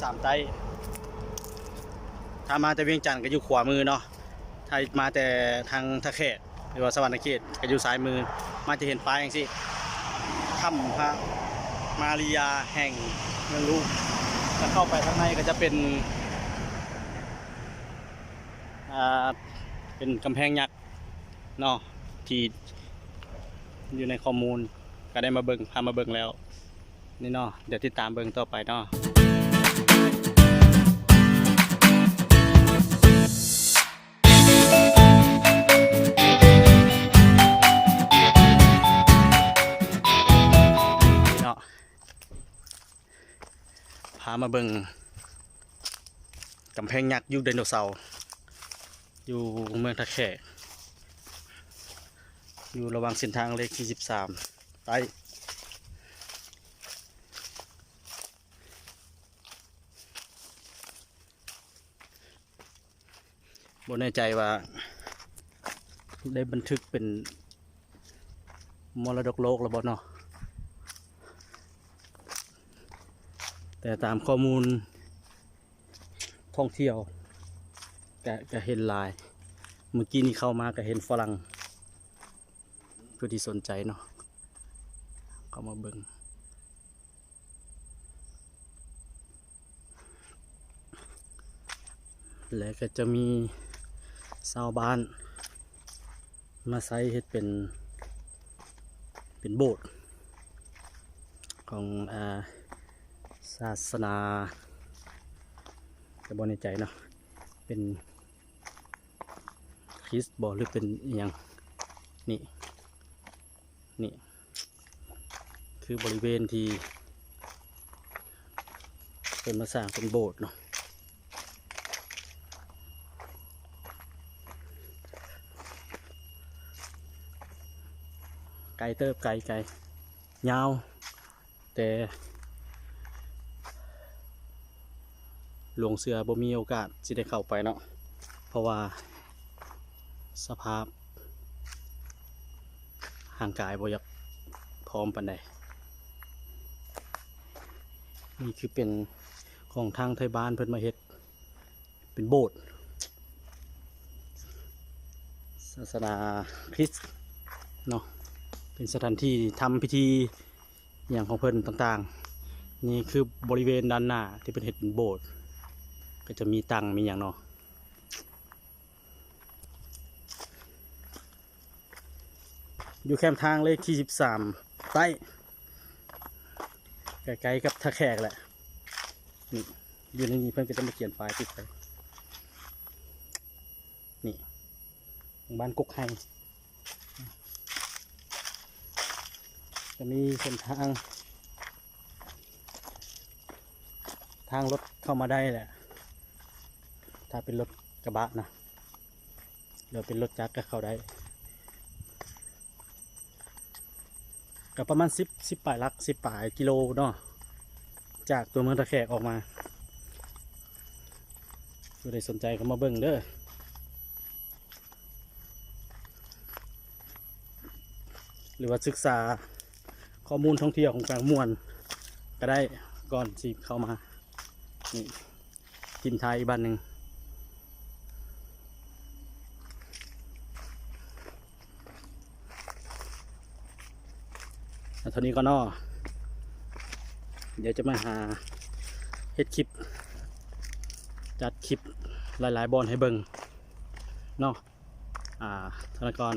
ສາມໃຕ້. ຖ້າມາແຕ່ວຽງຈັນກໍຢູ່ຂວາມືເນາະ, ຖ້າມາແຕ່ທາງທ່າແຂກ ຫຼືວ່າສະຫວັນນະເຂດກໍຢູ່ຊ້າຍມື. ມາຈະເຫັນປ້າຍຈັ່ງຊີ້ ຖ້ຳພະມາລິຍາແຫ່ງເມືອງລຸ. ແລ້ວເຂົ້າໄປທາງໃນກໍຈະເປັນ ອ່າ ເປັນກຳແພງຍັກເນາະ ທີ່ຢູ່ໃນຂໍ້ມູນ ກໍໄດ້ມາເບິ່ງ ພາມາເບິ່ງແລ້ວນີ້ເນາະ. ດຽວຕິດຕາມເບິ່ງຕໍ່ໄປເນາະ. ເນາະ ພາມາເບິ່ງກຳແພງຍັກຍຸກໄດໂນເສົາ ຢູ່ເມືອງທ່າແຂກ ຢູ່ລະຫວ່າງເສັ້ນທາງເລກທີສິບສາມໃຕ້. ບໍ່ແນ່ໃຈວ່າໄດ້ບັນທຶກເປັນມໍລະດົກໂລກແລ້ວບໍ່ເນາະ, ແຕ່ຕາມຂໍ້ມູນທ່ອງທ່ຽວກະ ກະເຫັນຫຼາຍ. ມື້ກີ້ນີ້ເຂົ້າມາກະເຫັນຝຣັ່ງ ຜູ້ທີ່ສົນໃຈເນາະ ເຂົ້າມາເບິ່ງ. ແລະກໍຈະມີຊາວບ້ານມາໃຊ້ເຮັດເປັນ ເປັນໂບດຂອງ ອ່າ ສາສະໜາ ກໍບໍ່ແນ່ໃຈເນາະ ເປັນຄຣິສບໍ ຫຼືເປັນອີ່ຫຍັງ. ນີ້ ນີ້ຄືບໍລິເວນທີ່ເພິ່ນມາສ້າງເປັນໂບດເນາະ. ໄກເຕີບ ໄກ ໄກ ຍາວ ແຕ່ຫຼວງເສືອບໍ່ມີໂອກາດຊິໄດ້ເຂົ້າໄປເນາະ ເພາະວ່າສະພາບຮ່າງກາຍບໍ່ຢາກພ້ອມປານໃດ. ນີ້ຄືເປັນຂອງທາງໄທບ້ານເພິ່ນມາເຮັດ ເປັນໂບດສາສະໜາຄຣິສເນາະ, ເປັນສະຖານທີ່ທຳພິທີຫຍັງຂອງເພິ່ນຕ່າງໆ. ນີ້ຄືບໍລິເວນດ້ານໜ້າທີ່ເພິ່ນເຮັດເປັນໂບດ ກໍຈະມີຕັ່ງມີຫຍັງເນາະ. ຢູ່ແຄມທາງເລກທີສິບສາມໃຕ້ ໃກ້ໆກັບທ່າແຂກແຫຼະ. ນີ້ ຢູ່ໃນນີ້ເພິ່ນກໍຈະມາຂຽນປ້າຍຕິດໄວ້. ນີ້ ບ້ານກົກໄຮ່ ຈະມີເສັ້ນທາງ ທາງລົດເຂົ້າມາໄດ້ແຫຼະ ຖ້າເປັນລົດກະບະນະ. ຫຼືເປັນລົດຈັກກໍເຂົ້າໄດ້ ກໍປະມານສິບ ສິບປາຍຫຼັກ ສິບປາຍກິໂລເນາະ ຈາກຕົວເມືອງທ່າແຂກອອກມາ. ຜູ້ໃດສົນໃຈກໍມາເບິ່ງເດີ ຫຼືວ່າສຶກສາຂໍ້ມູນທ່ອງທ່ຽວຂອງແຂວງມ່ວນກໍໄດ້ ກ່ອນຊິເຂົ້າມາ. ນີ້ ຖິ້ມທ້າຍອີກບາດໜຶ່ງ. ເທົ່ານີ້ກ່ອນເນາະ ດຽວຈະມາຫາເຮັດຄລິບ ຈັດຄລິບຫຼາຍໆບ່ອນໃຫ້ເບິ່ງເນາະ. ອ່າ ທະນາກອນ.